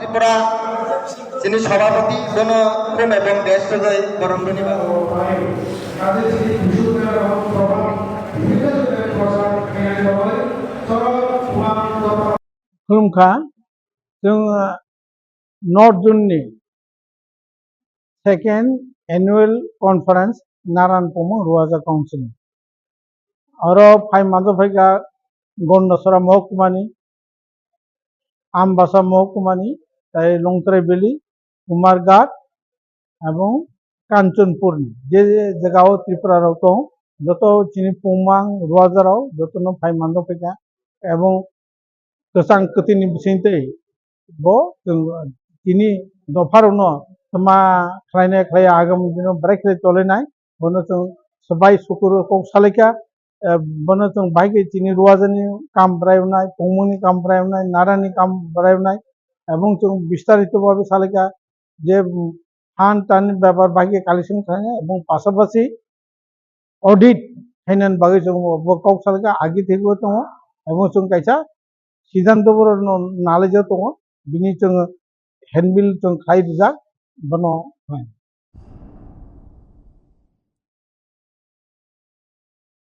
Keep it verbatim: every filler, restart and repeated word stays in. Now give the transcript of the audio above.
Pura chini sabhapati bono khum ebong best jai borom doni ba. Khulumkha, chwng, uh, North Zone ni second annual conference Naran Pumung Ruaja Council. Oro phai manjak phaikha Gondasora Mohkumani, Ambasa Mohkumani, tai Longtrai Valley, Kumarghat, ebong Kanchanpur ni je je jaga o Tripura rok tong, joto chini Pumang Ruaja rok joto no phai manjak phaikha, ebong kwchang kwtwi ni bising twi bo chwng tini dopha rok no tma khlai nai khlai agam dino bwrai khlai tolai nai, bono chwng swbai sukuru kok salaikha, eh, bono chwng bahai khe chini Ruaja ni kam bwrai wnai, Pumung ni kam bwrai wnai, Nara ni kam bwrai wnai, ebong chwng bistarito bhabe salaikha je, mm, han tan ni bepar bahai khe collection khlainai ebong pasapasi audit khainani bagwi chwng bo kok salaikha, agi thwiwi tongo, ebong chwng kaisa siddhanto borok no nalaijak tongo, bini chwng handbill chwng khai rijak, bono.